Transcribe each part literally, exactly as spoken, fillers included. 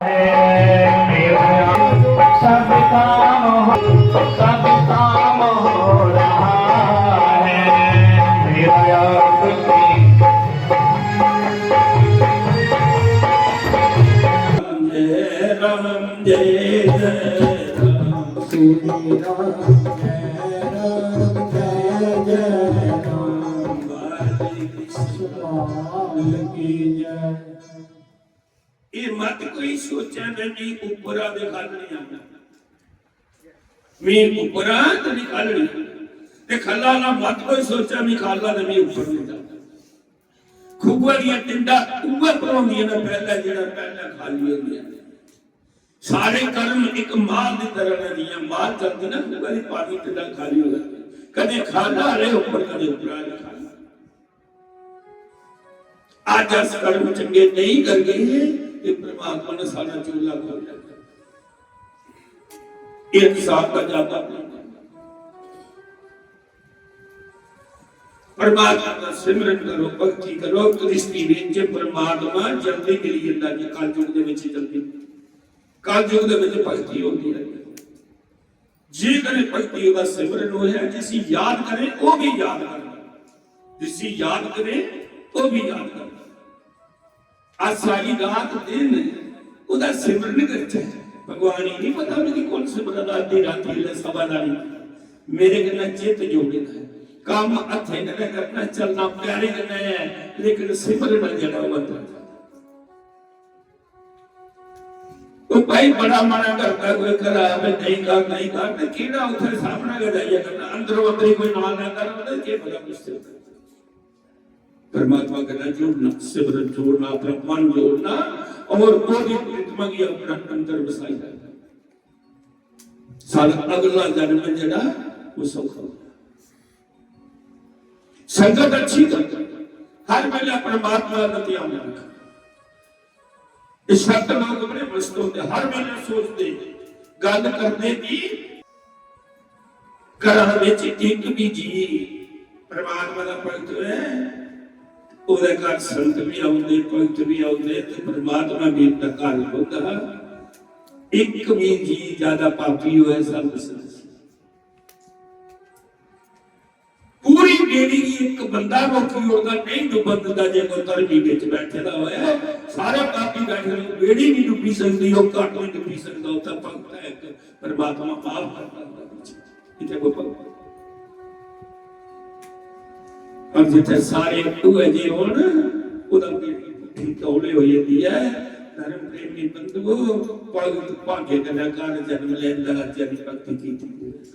सब काम हो, सब काम हो रहा है, मेरा आपकी। जय राम, जय जय राम, श्री राम, जय राम, जय जय राम, बाल कृष्ण लाल की जय। ये मत कोई सोचे मैं मी ऊपर आ दे खल नहीं आना, मी ऊपर आ ते मी खल नहीं, ते खला ना मत कोई सोचे मी खाला ते मी ऊपर नहीं जाना। खुआ दियां टिंडा उऐ भरोंदियां ने पैह्ले, जेह्ड़ा पैह्ले खाली होंदियां ने। सारे कर्म इक माल दी तरह ने, जियां माल चलदी ना, खुआ दी पानी टिंडा खाली हो जाता, कदे खाला आले ऊपर, कदे ऊपर आले खाला। अज अस कर्म चंगे नहीं करगे ते परमात्मा ने सारा चोला खोल लेना। इक साहब का जाता। परमात्मा का सिमरन करो, भक्ति करो, दृष्टि विच परमात्मा जल्दी मिली जंदा जी। कलयुग दे विच जल्दी, कलयुग दे विच भक्ति होती है। जे करें भक्ति, ओह्दा सिमरन होया, जिसी याद करें, ओह् भी याद करना, जिसी याद करें, ओह् भी याद करना। अस सारी रात दिन ओह्दा सिमरन करचै। भगवान गी नहीं पता मेरी कौन सिमरन अद्धी राती बेल्लै सवा दा नहीं। मेरे कन्नै चित्त जोड़े दा है, कम्म हत्थें कन्नै करना, चलना पैरें कन्नै है, लेकिन सिमरन जेह्ड़ा ओह् अंदर। ओह् भाई बड़ा मना करदा कोई घरा, "मैं नहीं कर, नहीं कर," ते केह्ड़ा उत्थै सामनै गै जाइयै करना, अंदरो अंदरी कोई नाल ना कर, ओह्दे केह् पता कुछ ते। परमात्मा कन्नै जुड़ना, सिमरन जोड़ना, अपना मन जोड़ना और ओह्दी प्रीतमा गी अपना अंदर बसाई लैना। साढ़ा अगला जन्म जेह्ड़ा ओह् सौखा होना। संगत अच्छी करना, हर वेले परमात्मा दा ध्यान रखना। इस शब्द लोग बड़े मस्त होंदे, हर वेले सोचदे, गल करदे भी घरां विच इक भी जी परमात्मा दा भगत होऐ, ओह्दे घर संत भी औंदे, भगत भी औंदे, ते परमात्मा भी उं'दा घर खुद हा। इक भी जी ज्यादा पापी होऐ, सब संत। पूरी बेड़ी गी इक बंदा रोकी ओड़दा, नहीं डुब्बन दिंदा। जे कोई धर्मी बिच बैठे दा होऐ, सारे पापी बैठे दे, बेड़ी नहीं डुब्बी सकदी, ओह् घट नहीं डुब्बी सकदा। उत्थै भगत है इक, परमात्मा माफ करदा होंदा बिच। इत्थै कोई भगत, पर जित्थै सारे उऐ जे होन, ओह्दा बेड़ी ठीक तौले होई जंदी ऐ। धर्म प्रेमी बंधुओ, भगत भाग्य कन्नै घर जन्म लैंदा, जन्म भक्ति कीती।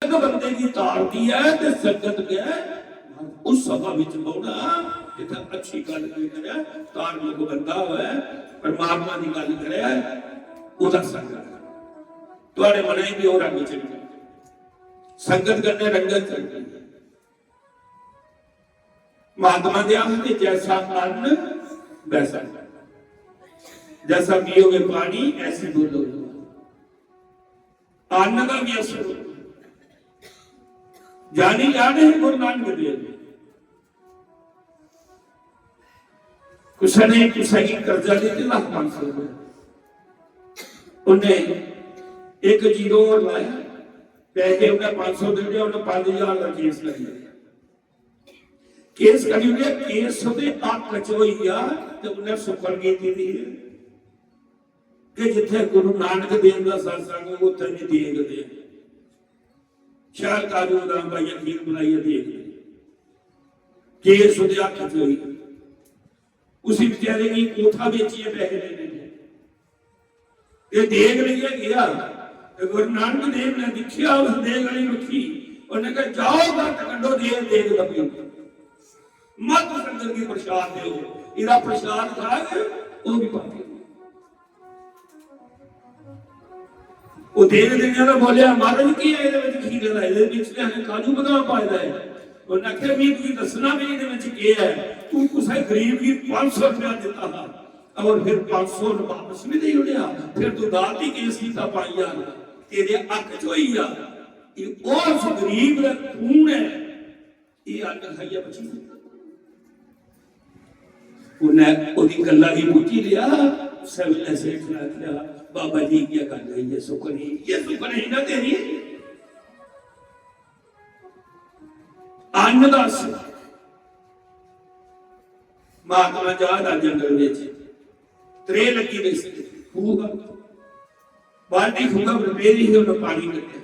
संगत बंदे गी तारदी ऐ ते संगत गै उस सभा विच बौह्ना जित्थै अच्छी गल्ल कोई करै, धार्मिक बंदा होऐ, परमात्मा दी गल्ल करै, ओह्दा संगत। थुआढ़े मनै गी ओह् रंग चढ़ी, संगत कन्नै रंगत चढ़दी। महात्मा दे आखदे, "जैसा अन्न वैसा मन, जैसा पियोगे पानी, ऐसी बोलोगे बाणी।" अन्न दा भी असर होंदा। जानी जाने हे गुरु नानक देव, कुसै ने कुसै गी कर्जा दित्ते लक्ख पंज सौ रपेआ, उन्हें इक जीरो होर लाया, पैसे उन्हें पंज सौ दे दित्ते, उन्हें पंज हजार दा केस करी लिया। केस करी ओड़ेआ, केस ओह्दे हक च होई गेआ ते उन्नै सुक्खन कीती दी ऐ कि जित्थै गुरु नानक देव दा सत्संग होग, उत्थै बी देग दे। शैल काजू बदाम पाइयै खीर बनाइयै देग दे। केस ओह्दे हक च होई गेआ। उसी बेचारे गी कोठा बेचियै पैसे लेने पे। एह् देग लेइयै गेआ ते गुरु नानक देव ने दिक्खेआ उस देग आह्ली बक्खी, उन्नै कहा, "जाओ, गत्त कड्ढो, देग, देग दब्बी।" मत संगत गी प्रसाद देओ, एह्दा प्रसाद खाग, ओह् भी पापी। ओह् देग देने आह्ला बोलेआ, "महाराज, केह् ऐ एह्दे बिच खीरे दा? एह्दे बिच ते असें काजू बदाम पाए दा ऐ।" उन्नै आखेआ, "मी तुगी दस्सना भी एह्दे बिच केह् ऐ। तू कुसै गरीब गी पंज सौ रपेआ दित्ता हा और फिर पंज सौ बापस भी देई ओड़ेआ, फिर तू दाती केस कीता पंज हजार, तेरे हक च होई गेआ। एह् उस गरीब दा खून ऐ, एह् अन्न खाइयै बची गेआ।" उन्नै ओह्दी गल्ला गी बुज्झी लेआ, उस्सै बेल्लै सेठ ने आखेआ, "बाबा जी, इ'यै गल्ल है, इ'यै सुक्खन ही, इ'यै सुक्खन ही ना तेरी?" अन्न दस। महात्मा जा दा जंगल बिच, त्रेह् लग्गी दी सी, खूह हा। बाल्टी खूहा पर पेदी ही, उन्नै पानी कड्ढेआ।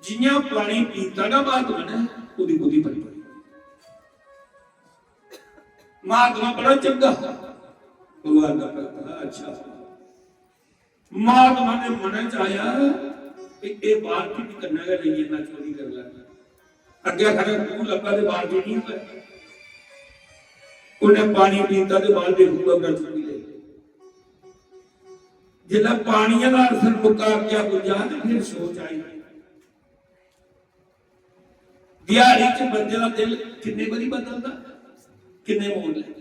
जि'यां पानी पीता ना महात्मा ने, ओह्दी बुद्धि पलटी। महात्मा बड़ा चंगा हा, भगवान दा भक्त हा, अच्छा हा। महात्मा दे मनै च आया कि एह् बाल्टी बी कन्नै गै लेई जन्ना, चोरी करी लैना। अग्गें खरै खूह लब्भा ते बाल्टी निं होऐ। उन्नै पानी पीता ते बाल्टी खूह उप्पर चुक्की लेई। जिसलै पानी आह्ला असर मुक्का, अग्गें पुज्जा ते फिर सोच आई। दिहाड़ी च बंदे दा दिल किन्ने बारी बदलदा, किन्ने मोड़ लैंदा।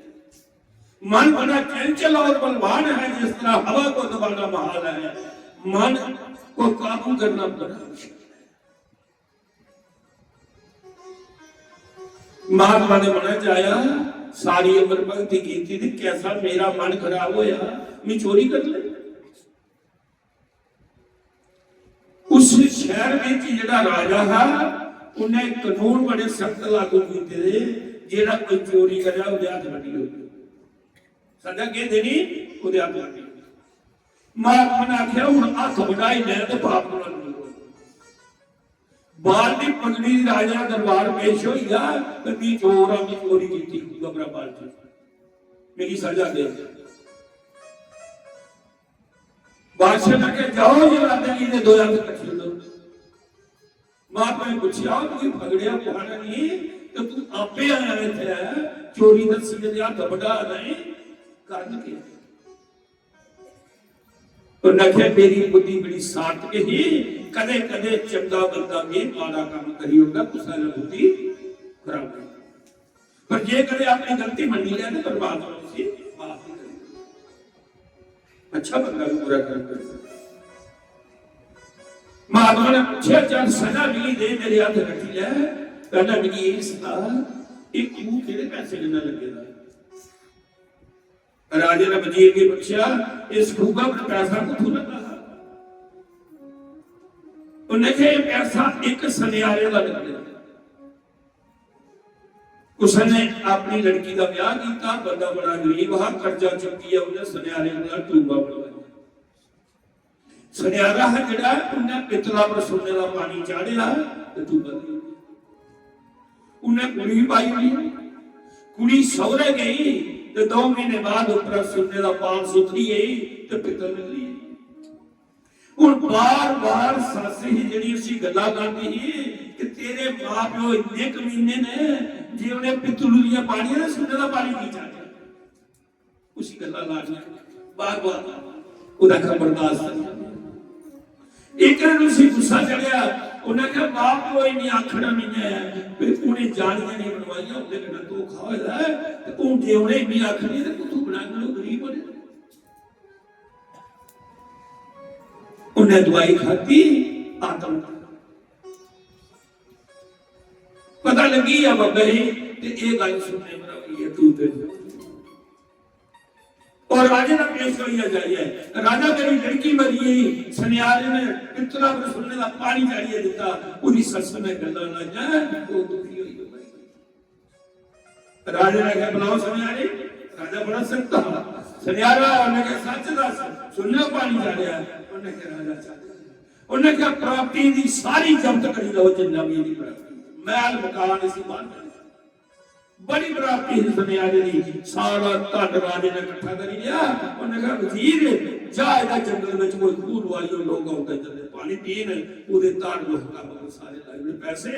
मन बड़ा चंचल और बलवान है, जिस तरह हवा को दबाना महाल है। मन को काबू करना बड़ा मुश्किल है। महात्मा दे मनै च आया, सारी उम्र भक्ति कीती ते कैसा मेरा मन खराब होया, मैं चोरी कर ले। उस शहर विच जेड़ा राजा हा, उन्हें कानून बड़े सख्त लागू कीते दे, जेड़ा कोई चोरी करे, ओहदे हत्थ कट्टी ओड़ो। सजा केह देनी? ओहदे हत्थ कट्टी ओड़ो। महात्मा ने आख्या, "हुण हत्थ बढ़ाई लै ते पाप कोला दूर हो।" बाल्टी पगड़ी राजा दरबार पेश होई गया, "ते मी चोर आ, मी चोरी कीती, गबरा बाल्टी, मिगी सजा दे।" बादशाह ने कहा, "जाओ, जल्लादें गी इन्हें दो हत्थ कट्टी दो।" महात्मा ने पूछा, "तुगी फगड़िया कुसै ने नहीं, ते तू आपे आया इत्थे, चोरी दसी ते हत्थ बढ़ा रहे, कारण केह?" उन्हें आखेआ, "मेरी बुद्धि बड़ी सार्थक ही, कदे कदे चंगा बंदा भी माड़ा काम करी ओड़दा, कुसै ने बुद्धि खराब नहीं।" पर जे कदे अपनी गलती मन्नी लै ते परमात्मा उसी माफ नहीं करदा। अच्छा बंदा भी बुरा कर्म करदा। महात्मा ने पूछेआ, "चल सजा मिगी दे, मेरे हत्थ कट्टी लै।" कहना, "मिगी एह् सना, एह् खूह केह्ड़े पैसे कन्नै लग्गे दा?" राजे ने वजीर गी पूछेआ, "इस खूहा पर पैसा कुत्थों लग्गा?" उन्हें आखेआ, "एह् पैसा इक सनेयारे दा लग्गे दा।" कुसै ने अपनी लड़की दा ब्याह कीता, बंदा बड़ा गरीब हा, कर्जा चुक्कियै उन्हें सनेयारे कोला टूबा बनवाया। सनेयारा हा जेड़ा, उन्हें पित्तला पर सुन्ने दा पानी चाढ़ेआ ते टूबा दे दित्ता। उन्हें कुड़ी बी पाई ओड़ी। कुड़ी सौहरे गई ते दो महीने बाद उप्परा सुन्ने दा पाल सुथरी गई ते पित्तल निकली गई। हुन बार-बार सस्स ही जेह्ड़ी उसी गल्लां करदी ही कि तेरे मां-प्यो इन्ने कमीने ने जे उ'नें पित्तलू दियां पानियां ते सुन्ने दा पानी की चाढ़ेआ। उसी गल्लां लानियां बार-बार, ओह्दा आखना बर्दाश्त नेईं। इक दिन उसी गुस्सा चढ़ेआ, उन्नै आखेआ, "मां-प्यो इन्नी आखना नेईं ऐ, ते उ'नें जानियै नेईं बनवाइयां, उं'दे कन्नै धोखा होए दा ऐ, ते हून जे उ'नें इन्नी आखनी ऐ ते कुत्थूं बनाङन, ओह् गरीब होने।" उन्नै दुआई खादी, आत्म पता लगी गया बाबा जी, ते एह् गल्ल सुनने पर होई ऐ, तू ते। और राजे दा पेश होई जाइए, "राजा, मेरी लड़की मरी गई, सनियारे ने पित्तला पर सुन्ने दा पानी चाढ़िए दिता।" ओदी सस्स ने गल्लां लाइयां, ते ओह् दुखी होई गई। राजा ने आखेआ, "बुलाओ सनियारे।" राजा बड़ा सख्त हा। सनियारा, उन्हें कहा, "सच दस, सुन्ने पानी चाढ़ेआ?" उन्हें कहा, "राजा, चाढ़ेआ।" उन्हें कहा, "प्राप्ति दी सारी जब्त करी लो, जिन्ना भी इदी प्राप्ति, महल मकान, इसी बाहर करी लो।" बड़ी प्राप्ति ही सनियारे दी, सारा धन राजे ने इकट्ठा करी लिया। उन्हें कहा, "वजीर, जा इधर जंगल में कोई खूह लुआइयो, लोग औंदे जंदे पानी पीन, उदे धन लोग कम्म को सारे लाई ओड़े।" पैसे,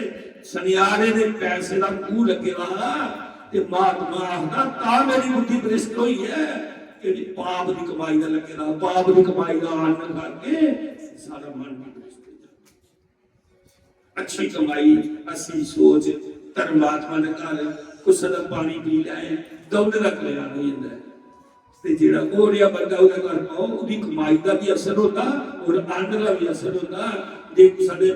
सनियारे दे पैसे दा खूह लग्गे दा हा। ते महात्मा आखदा, "तां मेरी बुद्धि भ्रष्ट होई ऐ कि पाप दी कमाई दा लग्गे दा, पाप दी कमाई दा अन्न खा के सारा मन भी भ्रष्ट होई जांदा।" अच्छी कमाई, अच्छी सोच, धर्मात्मा दे घर कुसै दा पानी पी लै, दौलत दा कल्याण होई जंदा ऐ। ते जेह्ड़ा ओह् नेहा बंदा ओह्दे घर पाओ, ओह्दी कमाई दा बी असर होंदा और अन्न दा बी असर होंदा। जे कुसै दे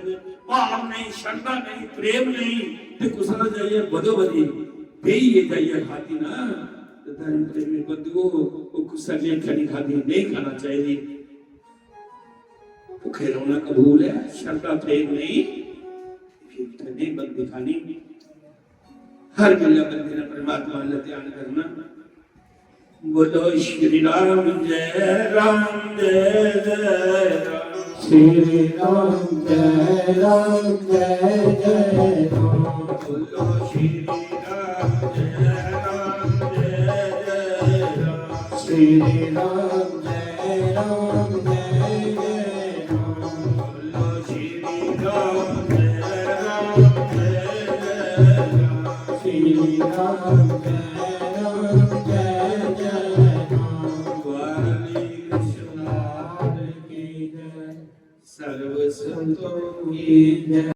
भाव नेईं, शरधा नेईं, प्रेम नेईं, ते कुसै दा जाइयै बदो बदी बेहियै जाइयै खादी ना, ते धर्म प्रेमी बंधुओ, ओह् कुसै लेखा निं खादी, नेईं खाना चाहिदी। भुक्खे रौह्ना कबूल ऐ, शरधा प्रेम नेईं, फ्ही उत्थै नेईं बनदी खानी। हर बेल्लै बंदे ने परमात्मा अल्ल ध्यान करना। बोलो श्री राम जय राम जय जय राम। श्री राम जय राम जय जय राम। बोलो श्री राम जय राम जय जय राम। श्री राम जय राम जय जय राम। बोलो श्री राम जय राम जय जय राम। श्री राम